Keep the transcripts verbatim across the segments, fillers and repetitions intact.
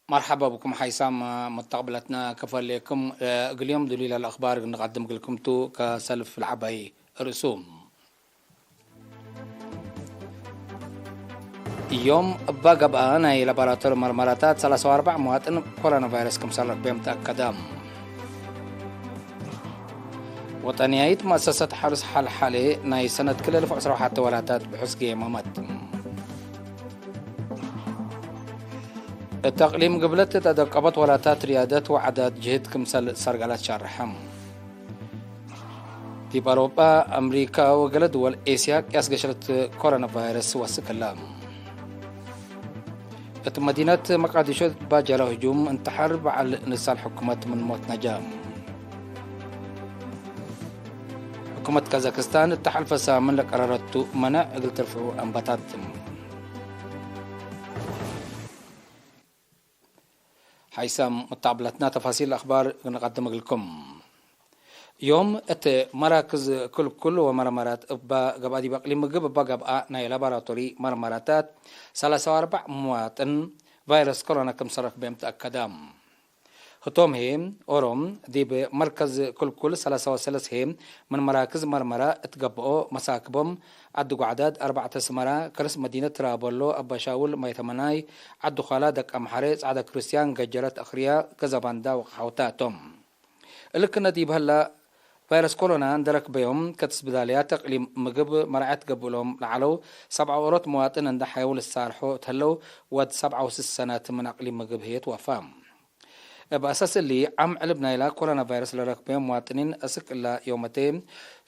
መርሐባ ብኩም ሓይሳም መተቅብለትና ከፈሌኩም። እግል ዮም ድሉይ ለለአክባር እግል ንቀድም እግልኩም ቱ። ከሰልፍ ለዐባይ ርእሱ። ዮም እባ ገብአ ናይ ላቦራቶሪ መርመራታት ሰላሳ ወአርበዕ መዋጥን ኮሮና ቫይረስ ክምሰል ረክበዮም ተአከደ። ወጠንያይት መአሰሰት ሐርስ ሐልሐሌ ናይ ሰነት ክልኤ እልፍ ወዕስራ ወሐቴ ወላታት ብሑስ ገየመመት። እት አቅሊም ግብለት እት አደቀበት ወላታት ርያደት ወዐዳት ጅህድ ክምሰል ሰርገለት ሸርሐ። ዲብ አውሮጳ፣ አምሪካ ወገለ ድወል ኤስያ ቅያስ ገሸለት ኮሮና ቫይረስ ወስክ ህለ። እት መዲነት መቃዲሾ ባጀረው ህጁም እንተሐር በዐል ንሳል ሕኩመት ምን ሞት ነጀ። ሕኩመት ካዛክስታን እተ ሐልፈ ሳምን ለቀረረቱ መነዕ እግል ትርፍዑ አንበታት። ሐይሳም መተቅብለትና ተፋሲል አክባር ንቀድም እግልኩም። ዮም እት መራክዝ ክልኩል ወመርመራት እባ ገብአ ዲብ አቅሊም ምግብ እባ ገብአ ናይ ላቦራቶሪ መርመራታት ሰላሳ ወአርበዕ መዋጥን ቫይረስ ኮሮና ክምሰል ረክበዮም ተአከደ። ህቶም ህዬ፣ ኦሮም፣ ዲብ መርከዝ ክልኩል ሰላሳ ወሰለስ ህዬ፣ ምን መራክዝ መርመራ እት ገብኦ መሳክቦም፣ ዐዲ ጓዕዳድ፣ አርበዕተ አስመራ፣ ከርስ መዲነት ትራበሎ፣ አባሻውል፣ ማይተመናይ፣ ዐዲ ዃላ፣ ደቀምሐሬ፣ ጸዕደ ክርስትያን፣ ገጀረት፣ አክርያ፣ ገዘባንዳ ወቀሓውታ ቶም። እሊ ክነ ዲብ ሀላ፣ ቫይረስ ኮሮና እንደ ረክበዮም፣ ከትስብዳልያት እቅሊም ምግብ መርዐት ገብእሎም ለዐለው ሰብዓ ኦሮት መዋጥን እንደ ሐየው ልሳርሖ እት ህለው፣ ወድ ሰብዓ ወስስ ሰነት ምን አቅሊም ምግብ ህዬ ትወፋ። እብ አሳስ እሊ፣ ዓም ዕልብ ናይላ ኮሮና ቫይረስ ለረክበዮም መዋጥኒን፣ እስክ እላ ዮመቴ፣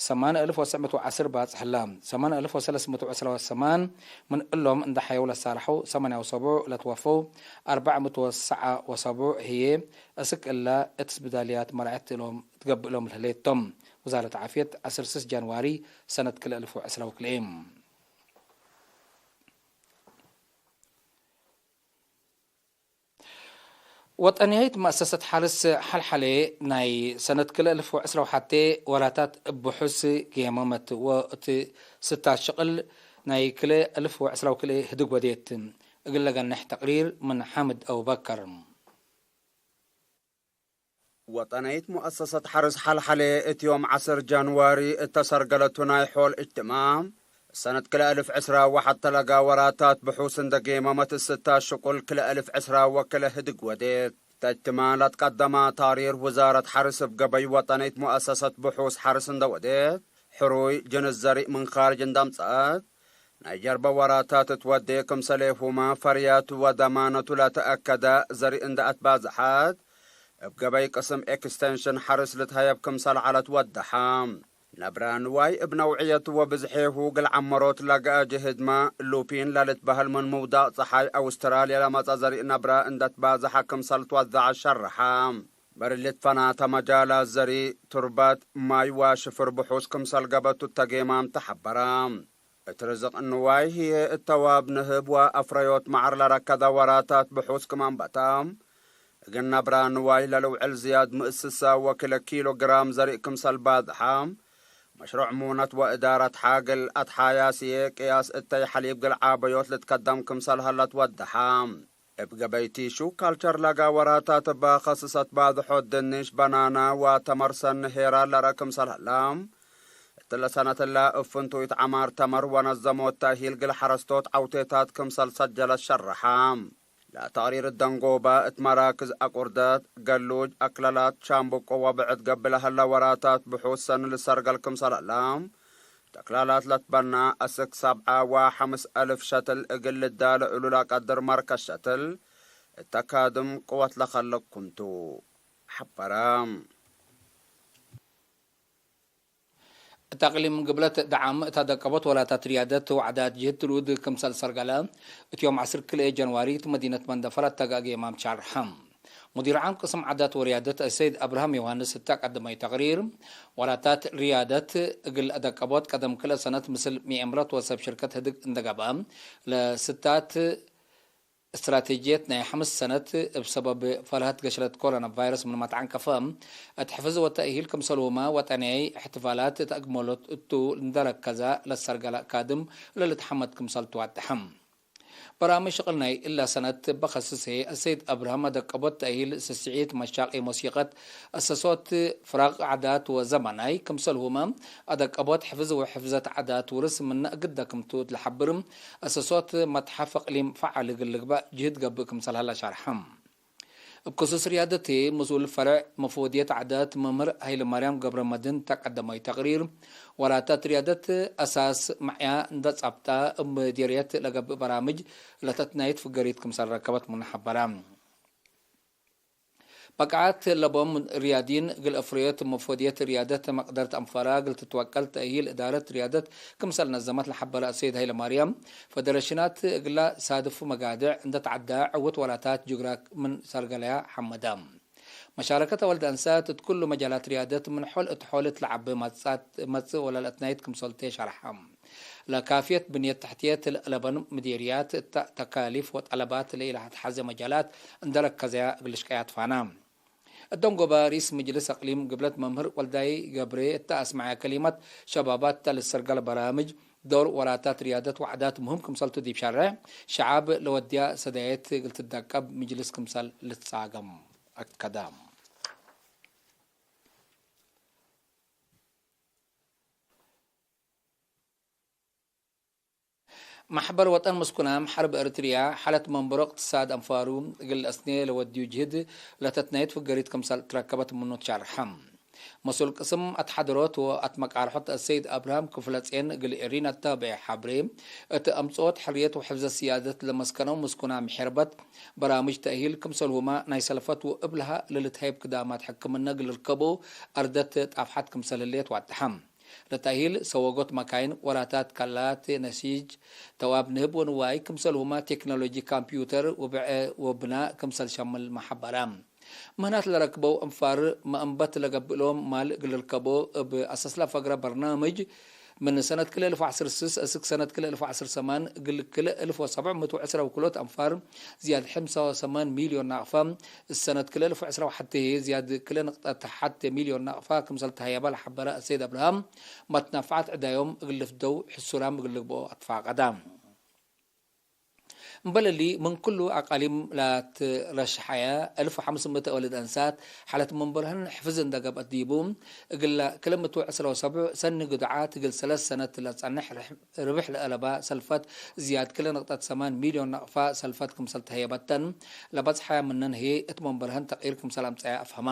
ሰማን አልፍ ወትስዕ ምእት ወዐስር ባጽሕ ህላ። ሰማን አልፍ ወሰለስ ምእት ወዕስራ ወሰማን ምን እሎም እንደ ሐየው ለሳርሐው፣ ሰማንያ ወሰቡዕ ለትወፈው፣ አርበዕ ምእት ወሰዓ ወሰቡዕ ህዬ፣ እስክ እላ እት ስብዳልያት መርዐት እሎም ትገብእሎም ለህሌት ቶም። ውዛረት ዓፍየት፣ ዐስር ስስ ጃንዋሪ ሰነት ክልኤ አልፍ ወዕስራ ወክልኤ። ወጠንያይት መአሰሰት ሐርስ ሐልሐሌ ናይ ሰነት ክልኤ አልፍ ወዕስራ ወሐቴ ወላታት እብ ብሑስ ገየመመት ወእት ስታት ሽቅል ናይ ክልኤ አልፍ ወዕስራ ወክልኤ ህድግ ወዴት። እግል ለገንሕ ተቅሪር ምን ሓምድ አቡበከር። ወጠነይት ሙአሰሰት ሐርስ ሐልሐሌ እት ዮም ዐስር ጃንዋሪ እተ ሰርገለቱ ናይ ሖል እጅትማዕ፣ ሰነት ክልኤ አልፍ ዕስራ ወሐቴ ለጋ ወራታት ብሑስ እንደ ጌመመት፣ እስታ ሽቁል ክልኤ አልፍ ዕስራ ወክልኤ ህድግ ወዴት። እተ እጅትማዕ ለትቀደመ ታሪር ውዛረት ሐርስ እብ ገበይ ወጠነይት ሙአሰሰት ብሑስ ሐርስ እንደ ወዴት፣ ሕሩይ ጅንስ ዘሪእ ምን ካርጅ እንደ አምጸአት፣ ናይ ጀርበ ወራታት እት ወዴ ክምሰሌሁመ ፈርያቱ ወደማነቱ ለተአከደ ዘሪእ እንደ አትባዝሐት፣ እብ ገበይ ቅስም ኤክስቴንሽን ሐርስ ልትሀየብ ክምሰል ዐለት ወደሐ። ነብረ ንዋይ እብ ነውዕየቱ ወብዝሔሁ እግል ዐመሮት ለገአ ጅህድመ፣ ሉፒን ለልትበህል ምን ምውዳቅ ጸሓይ አውስትራልየ ለመጸ ዘሪእ ነብረ እንደ ትባዝሐ ክምሰል ትወዘዐ ሸርሐ። በርሊት ፈናተ መጃላት ዘሪእ፣ ቱርበት፣ ማይ ወሽፍር ብሑስ ክምሰል ገበቱ እተ ጌማም ተሐበረ። እት ርዝቅ ንዋይ ህዬ እተ ዋብ ንህብ ወአፍረዮት መዐር ለረከደ ወራታት ብሑስ ክም አንበተ፣ እግል ነብረ ንዋይ ለልውዕል ዝያድ ምእት ስሰ ወክልኤ ኪሎ ግራም ዘሪእ ክምሰል ባዝሐ፣ መሽሩዕ ሙነት ወእዳረት ሓግል አትሓያስዬ ቅያስ እተይ ሐሊብ ግል ዓበዮት ልትከደም ክምሰል ሀለት ወደሐ። እብ ገበይ ቲሹ ካልቸር ለጋ ወራታት እበ ከስሰት ባዝሖት ድንሽ፣ በናና ወተመር ሰኒ ሄራር ለረ ክምሰል ሀላ፣ እትለ ሰነትለ እብ ፍንቱይት ዐማር ተመር ወነዘሞት ተእሂል ግል ሐረስቶት ዐውቴታት ክምሰል ሰጀለት ሸርሐ። ለተቅሪር ደንጎበ እት መራክዝ አቁርደት፣ ገሉጅ፣ አክለላት፣ ሻምብቆ ወብዕድ ገብእ ለሀለ ወራታት ብሑስ ሰኒ ልሰርገል ክምሰል ሀላ፣ ተክላላት ለትበና አስክ ሰብዐ ወሐምስ አልፍ ሸትል እግል ልዳለ እሉ ለቀድር መርከዝ ሸትል እተ ካድም ቅወት ለከልቅ ክምቱ ሐበረ። እት አቅሊም ግብለት ደዓም እት አደቀቦት ወላታት ርያደት ወዐዳት ጅህድ ትልውድ ክምሰል ሰርገለ እት ዮም ዐስር ክልኤ ጀንዋሪ እት መዲነት መንደፈ ለተጋጌ ማምቻር ሐም። ሙዲር ዓም ቅስም ዓዳት ወርያደት አሰይድ አብርሃም ዮሐንስ እተ ቀደመዩ ተቅሪር፣ ወላታት ርያደት እግል አደቀቦት ቀደም ክልኤ ሰነት ምስል ሚዕምረት ወሰብ ሽርከት ህድግ እንደ ገብአ፣ ለስታት እስትራቴጅየት ናይ ሐምስ ሰነት እብ ሰበብ ፈልሀት ገሽለት ኮሮና ቫይረስ ምንመ ተዐንቀፈ፣ እት ሕፍዝ ወተእሂል ክምሰልሁመ ወጠንያይ እሕትፋላት እት አግመሎት እቱ እንደ ረከዘ ለሰርገለ ካድም ለልትሐመድ ክምሰል ትዋደሐ። በራምጅ ሽቅል ናይ እላ ሰነት እበ ከስስ ህዬ፣ አሰይድ አብርሃም አደቀቦት ተእሂል ስስዒት፣ መሻቂ ሞሲቀት፣ አሰሶት ፍራቅ ዓዳት ወዘመናይ፣ ክምሰልሁመ አደቀቦት ሕፍዝ ወሕፍዘት ዓዳት ውርስ ምነ እግደ ክምቱ ለሐብር፣ አሰሶት መትሐፍ እቅሊም ፈዓል እግል ልግበእ ጅህድ ገብእ ክምሰል ሀለ ሸርሐ። እብ ክሱስ ርያደት፣ መስኡል ፈርዕ መፍወድየት ዓዳት መምህር ሀይለማርያም ገብረመድህን እተ ቀደማዩ ተቅሪር፣ ወራታት ርያደት አሳስ መዕያ እንደ ጻብጣ፣ እብ ምዴርየት ለገብእ በራምጅ ለተትናይት ፍገሪት ክምሰል ረከበት ምኑ ሐበረ። በቃዐት ለቦም ርያዲን እግል አፍረዮት መፍወድየት ርያደት መቅደርት አንፋራ እግል ትትወቀል ተእሂል እዳረት ርያደት ክምሰል ነዘመት ለሐበረ አሰይድ ሀይለማርያም፣ ፈደረሽናት እግላ ሳድፍ መጋድዕ እንደ ተዐዳ ዕውት ወራታት ጅግራ ምን ሰርገለያ ሐመዳ። መሻረከት አወልድ አንሳት እት ኩሉ መጃላት ርያደት ምን ሖል እት ሖል እት ለዐበ ማጻት መጽእ ወለለአትናይት ክምሰልቴ ሸርሐ። ለካፍየት ብንየት ተሕትየት ለአለበን ምዴርያት እተ ተካሊፍ ወጠለባት ለኢለአትሐዜ መጃላት እንደ ረከዘያ እግል ሽቀያት ፋና። እት ደንጎባ ሪስ ምጅልስ አቅሊም ግብለት መምህር ወልዳይ ገብሬ እተ አስመዐ ከሊመት፣ ሸባባት እተ ልሰርገል በራምጅ ዶር ወራታት ርያደት ወዓዳት ምህም ክምሰልቱ ዲብ ሸርዕ ሸዓብ ለወድያ ሰዳየት እግል ትደቀብ ምጅልስ ክምሰል ልትጻገም አከደ። መሕበር ወጠን ምስኩናም ሐርብ ኤረትርያ፣ ሐለት መንበሮ እቅትሳድ አንፋሩ እግል ለአስኔ ለወድዩ ጅህድ ለተትናየት ፍገሪት ክምሰል ትረከበት ምኑ ትሸርሐ። መስኡል ቅስም አትሐደሮት ወአትመቃርሖት አሰይድ አብርሃም ክፍለጼን እግል ኤሪን አታብዔ ሐብሬ፣ እት አምጽኦት ሕርየት ወሕፍዘት ስያደት ለመስከነው ምስኩናም ሔርበት በራምጅ ተእሂል ክምሰልሁመ ናይ ሰልፈት ወእብልሃ ለልትሀይብ ክዳማት ሕክምነ እግል ልርከቦ አርደት ጣፍሐት ክምሰል ህሌት ዋድሐ። ለተእሂል ሰወጎት መካይን፣ ወራታት፣ ካላት፣ ነሲጅ፣ ተዋብ ንህብ ወንዋይ፣ ክምሰልሁመ ቴክኖሎጂ፣ ካምፕዩተር፣ ወብዕእ ወብናእ ክምሰል ሸምል መሐበረ። ምህናት ለረክበው አንፋር መአንበት ለገብእሎም ማል እግል ልርከቦ እብ አሰስለ ፈግረ በርናምጅ፣ ምን ሰነት ክልኤ እልፍ ወዐስር ስስ እስክ ሰነት ክልኤ እልፍ ወዐስር ሰማን እግል ክልኤ እልፍ ወሰብዕ ምእት ወዕስራ ወክልኦት አንፋር ዝያድ ሐምሳ ወሰማን ሚልዮን ናቅፋ፣ እሰነት ክልኤ እልፍ ወዕስራ ወሐቴ ህዬ ዝያድ ክልኤ ንቅጠት ሐቴ ሚልዮን ናቅፋ ክምሰል ተሀየበ ለሐበረ አሰይድ አብርሃም፣ መትነፍዐት ዕዳዮም እግል ልፍደው ሕሱራም እግል ልግብኦ አትፋቀዳ። እምበል እሊ፣ ምን ክሉ አቃሊም ለትረሸሐየ እልፍ ወሐምስ ምእት ወልድ አንሳት ሐለት መንበርህን ሕፍዝ እንደ ገብአት ዲቡ፣ እግለ ክልኤ ምእት ወዕስራ ወሰብዕ ሰኒ ግዱዓት እግል ሰለስ ሰነት ለጸንሕ ርብሕ ለአለባ ሰልፈት ዝያድ ክልኤ ንቅጠት ሰማን ሚልዮን ናቅፋ ሰልፈት ክምሰል ተህየበተን፣ ለበጽሐያ ምነን ህዬ እት መንበርሀን ተቅይር ክምሰል አምጸያ አፍሀማ።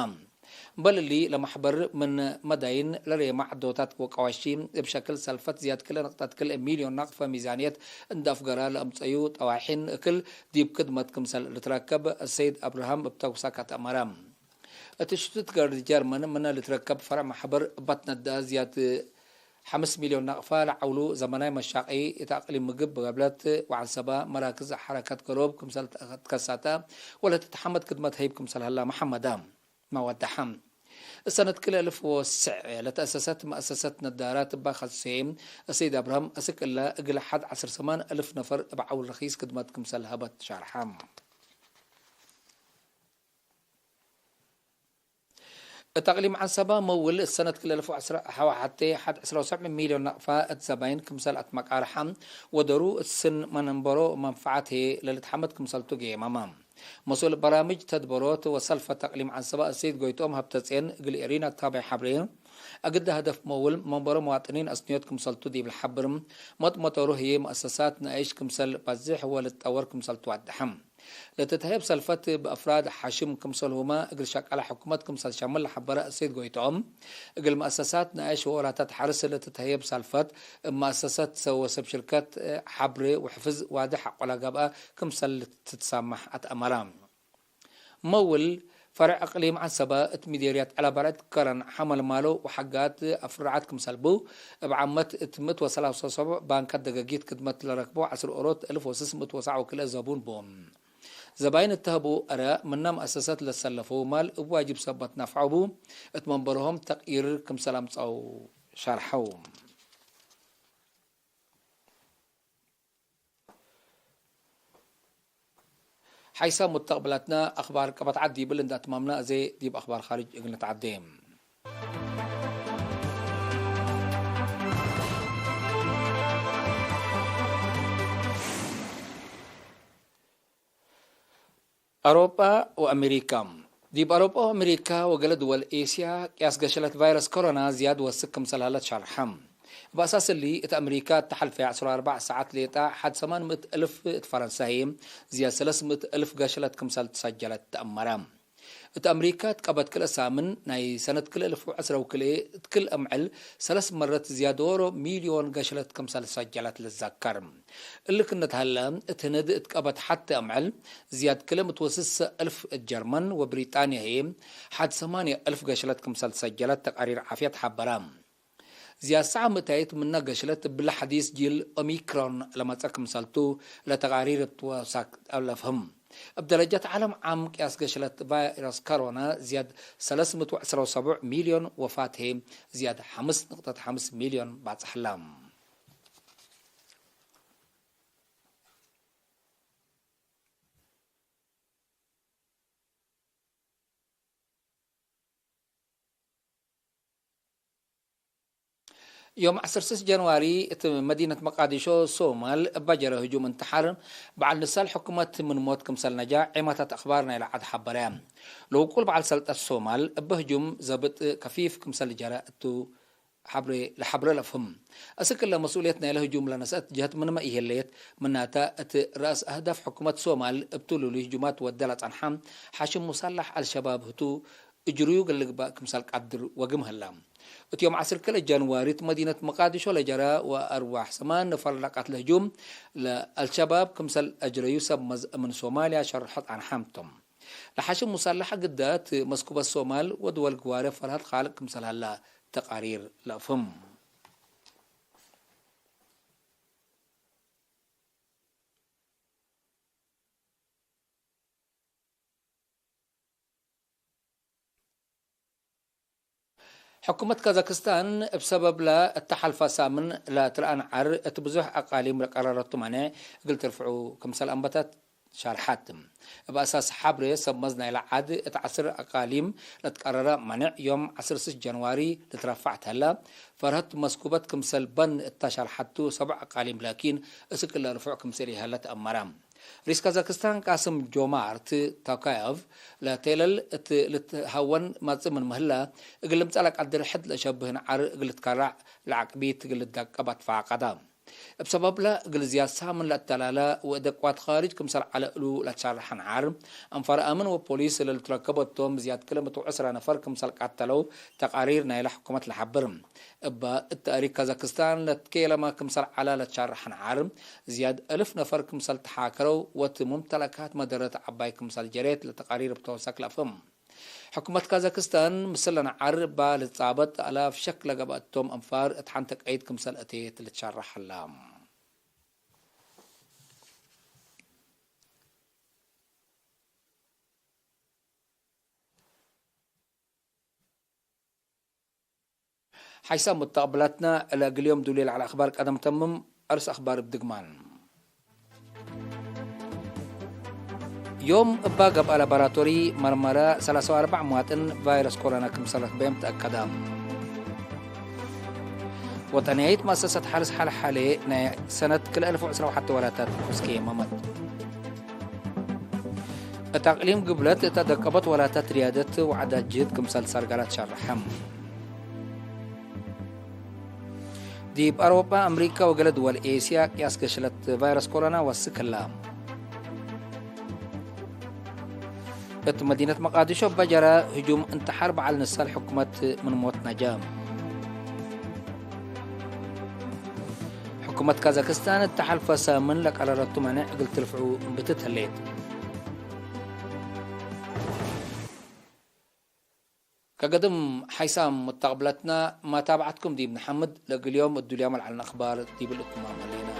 እምበል እሊ፣ ለመሕበር ምን መዳይን ለሬማ ዐዶታት ወቀዋሺ እብ ሸክል ሰልፈት ዝያድ ክልኤ ንቅጠት ክልኤ ሚልዮን ናቅፋ ሚዛንየት እንደ አፍገራ ለአምጸዩ ጠዋሒን እክል ዲብ ክድመት ክምሰል ልትረከብ ሰይድ አብርሃም እብ ተውሳክ አትአመረ። እት ሽቱትጋርት ጀርመን ምነ ልትረከብ ፈርዕ መሕበር እበ ትነደአ ዝያድ ሐምስ ሚልዮን ናቅፋ ለዐውሉ ዘመናይ መሻቂ እት አቅሊም ምግብ ገብለት ወዐንሰባ መራክዝ ሐረከት ገሎብ ክምሰል ትከሳተ ወለትትሐመድ ክድመት ሀይብ ክምሰል ሀላ መሐመዳ። መወደሐ። እሰነት ክልኤ እልፍ ወስዕ ለተአሰሰት መአሰሰት ነዳራት እባ ከሴ፣ አሰይድ አብርሃም አስክ እለ እግል ሐድ ዐስር ሰማን እልፍ ነፈር እብ ዐውል ረኪስ ክድመት ክምሰል ሀበት ሻርሐ። እት አቅሊም ዐንሰባ መውል እሰነት ክልኤ እልፍ ወዐስራ ሐቴ ሐድ ዐስራ ወሰብዕ ሚልዮን ናቅፋ እት ዘባይን ክምሰል አትመቃርሐ ወደሩ እት ስን መንበሮ መንፈዓት ህዬ ለልትሐመድ ክምሰልቱ ገየመመ። መስኡል በራምጅ ተድበሮት ወሰልፈት አቅሊም ዐንሰባ አሰይድ ጎይትኦም ሀብተጼን እግል ኤሪና ታብዕ ሐብሬ፣ አግደ ሀደፍ መውል መንበሮ መዋጥኒን አስንዮት ክምሰልቱ ዲብ ለሐብር፣ መጥመጠሩ ህዬ መአሰሳት ነአይሽ ክምሰል ባዝሕ ወልትጠወር ክምሰል ትዋደሐ። ለትትሀየብ ሰልፈት እብ አፍራድ ሐሽም ክምሰልሁመ እግል ሸቀለ ሕኩመት ክምሰል ሸምል ለሐበረ አሰይድ ጎይትኦም፣ እግል መአሰሳት ነአይሽ ወወራታት ሐርስ ለትትሀየብ ሰልፈት እብ መአሰሰት ወሰብ ሽርከት ሐብሬ ወሕፍዝ ዋድሕ ሐቆ ለገብአ ክምሰል ልትትሳመሕ አትአመረ። መውል ፈርዕ እቅሊም ዐንሰበ እት ምዴርያት ዐለበርዕድ ከረን ሐመልማሎ ወሐጋት አፍራዓት ክምሰል ቡ፣ እብ ዓመት እት ምእት ወሰላሳ ወሰብዕ ባንካት ደገጊት ክድመት ለረክቦ ዐስር ኦሮት እልፍ ወስስ ምእት ወሰዕ ወክልኤ ዘቡን ቦም። ዘባይን እተሀቡ አረ ምነ መአሰሰት ለሰለፈው ማል እብ ዋጅብ ሰበት ነፍዐው ቡ፣ እት መንበርሆም ተቅይር ክምሰል አምጸው ሸርሐው። ሓይሳም ሙተቅብላትና አክባር ቀበት ዐድ ዲብል እንደ አትማምና፣ አዜ ዲብ አክባር ካርጅ እግል ንትዓዴ። አውሮጳ ወአሜሪካ። ዲብ አውሮጳ ወአሜሪካ ወገሌ ድወል ኤስያ ቅያስ ገሸለት ቫይረስ ኮሮና ዝያድ ወስክ ክምሰል ሀለ ተሸርሐ። እብ አሳስ እሊ፣ እት አሜሪካ እት ሐልፈ ዐስር ወአርበዕ ሰዓት ሌጣ ሐድ ሰማን ምእት እልፍ፣ እት ፈረንሳ ህዬ ዝያድ ሰለስ ምእት እልፍ ገሸለት ክምሰል ተሰጀለት ተአመረ። እት አሜሪካ እት ቀበት ክልኤ ሳምን ናይ ሰነት ክልኤ እልፍ ወዐስረ ወክልኤ እት ክል አምዕል ሰለስ መረት ዝያድ ዎሮ ሚልዮን ገሸለት ክምሰል ሰጀለት ልዘከር። እሊ ክእነ ተሀለ፣ እት ህንድ እት ቀበት ሐቴ አምዕል ዝያድ ክልኤ ምእት ወስሰ እልፍ፣ እት ጀርመን ወብሪጣንያ ህዬ ሐድ ሰማንየ እልፍ ገሸለት ክምሰል ሰጀለት ተቃሪር ዓፍየት ሐበረ። ዝያድ ሰዓ ምእታይት ምነ ገሽለት እብለ ሐዲስ ጂል ኦሚክሮን ለመጽአ ክምሰልቱ ለተቃሪር እት ወሳክ ለፍህም። እብ ደረጀት ዓለም ዓም ቅያስ ገሽለት ቫይረስ ከሮና ዝያድ ሰለስ ምእት ወዐስረ ወሰቡዕ ሚልዮን፣ ወፋት ህዬ ዝያድ ሐምስ ንቅጠት ሐምስ ሚልዮን ባጽሐ ለ። ዮም ዐስር ስስ ጀንዋሪ እት መዲነት መቃዲሾ ሶማል እበ ጀረ ህጁም እንትሓር በዐል ንሳል ሕኩመት ምን ሞት ክምሰል ነጃ ዔማታት አክባር ናይለ ዐድ ሐበረ። ለውቁል በዐል ሰልጠት ሶማል እበ ህጁም ዘብጥ ከፊፍ ክምሰል ጀረ እቱ ሐብሬ ለሐብረ ለፍህም። አስክ እለ መስኡልየት ናይለ ህጁም ለነስአት ጀህት ምንመ ኢሄለየት፣ ምናተ እት ረአስ አህዳፍ ሕኩመት ሶማል እብ ቱሉሉ ህጁማት ወደ ለጸንሐ ሓሽም ሙሳላሕ አልሸባብ ህቱ እጅርዩ እግል ልግባእ ክምሰል ቀድር ወግም ህላ። እት ዮም ዐስር ክልኤ ጃንዋሪ እት መዲነት መቃዲሾ ለጀረ ወአርዋሕ ሰማን ነፈር ለቀትለ ህጁም ለአልሸባብ ክምሰል አጅረዩ ሰብ መዝ እምን ሶማልያ ሸርሖት አንሓምቶም። ለሓሽም ሙሳለሕ ግዳት መስኩበት ሶማል ወድወል ግዋሬ ፈርሀት ካልቅ ክምሰል ሀላ ተቃሪር ለአፍህም። ሕኩመት ካዛክስታን እብ ሰበብለ እተ ሐልፈ ሳምን ለትረአን ዐር እት ብዙሕ አቃሊም ለቀረረቱ ማንዕ እግል ትርፍዑ ክምሰል አንበተት ሻርሐት። እብ አሳስ ሐብሬ ሰብ መዝ ናይለ ዐድ እት ዐስር አቃሊም ለትቀረረ ማንዕ ዮም ዐስር ስስ ጀንዋሪ ልትረፋዕ ተህለ፣ ፈርሀት መስኩበት ክምሰል በን እተ ሻርሐቱ ሰብዕ አቃሊም ላኪን እስክ ለርፉዕ ክምሰል ኢሀለ ተአመረ። ርኢስ ካዛክስታን ቃስም ጆማርት ቶካየቭ፣ ለቴለል እት ልትሀወን መጽእ ምን ምህለ፣ እግል ልምጸእ ለቀድር ሕድ ለሸብህን ዐር እግል ልትከረዕ ለዐቅቢት እግል ልትደቀብ አትፋቀደ። እብ ሰበብለ፣ እግል ዝያድ ሳምን ለአተላለ ወእደ ቅዋት ካርጅ ክምሰል ዐለ እሉ ለትሸረሐን ዐር፣ አንፋር አምን ወፖሊስ ለልትረከቦ እቶም ዝያድ ክል ምእት ወዕስረ ነፈር ክምሰል ቀተለው ተቃሪር ናይለ ሕኩመት ለሐብር። እበ እት ተእሪክ ካዛክስታን ለትኬለመ ክምሰል ዐለ ለትሸረሐን ዐር፣ ዝያድ እልፍ ነፈር ክምሰል ተሓከረው ወእት ሙምተለካት መደረት ዐባይ ክምሰል ጀሬት ለተቃሪር እብ ተወሰክ ለአፍህም። ሕኩመት ካዛክስታን፣ ምስለን ዐር እባ ልትጻበጥ አላፍ ሸክ ለገብአቶም አንፋር እት ሐንተ ቀይድ ክምሰል አቴት ልትሸረሕ ሀላ። ሓይሳም ሙተቅብላትና፣ ለእግል ዮም ዱሌ ለዐለ አክባር ቀደም ተምም። አርስ አክባር እብ ድግማን። ዮም እባ ገብአ ላቦራቶሪ መርመረ ሰላሳ ወአርበዕ መዋጥን ቫይረስ ኮሮና ክምሰል ረክበዮም ተአከደ። ወጠንያይት መአሰሰት ሐርስ ሐልሐሌ ናይ ሰነት ክልኤ አልፍ ወዕስራ ወሐቴ ወላታት ፍስኬ መመት። እት አቅሊም ግብለት እተ ደቀበት ወላታት ርያደት ወዐዳት ጅህድ ክምሰል ሳርጋላት ሸርሐም። ዲብ አውሮጳ፣ አምሪካ ወገሌ ድወል ኤስያ ቅያስ ገሽለት ቫይረስ ኮሮና ወስክ ህላ። እት መዲነት መቃዲሾ እበ ጀረ ህጁም እንተሓር በዐል ንሳል ሕኩመት ምን ሞት ነጃ። ሕኩመት ካዛክስታን እተ ሐልፈ ሳምን ለቀረረቱ ማንዕ እግል ትርፍዑ እምብትት ህሌት። ከገድም ሓይሳም ሙተቅብለትና፣ መታብዐትኩም ዲብ ነሐምድ። ለእግል ዮም እዱልያም ለዐልነ አክባር ዲብል እትማም ሀሌና።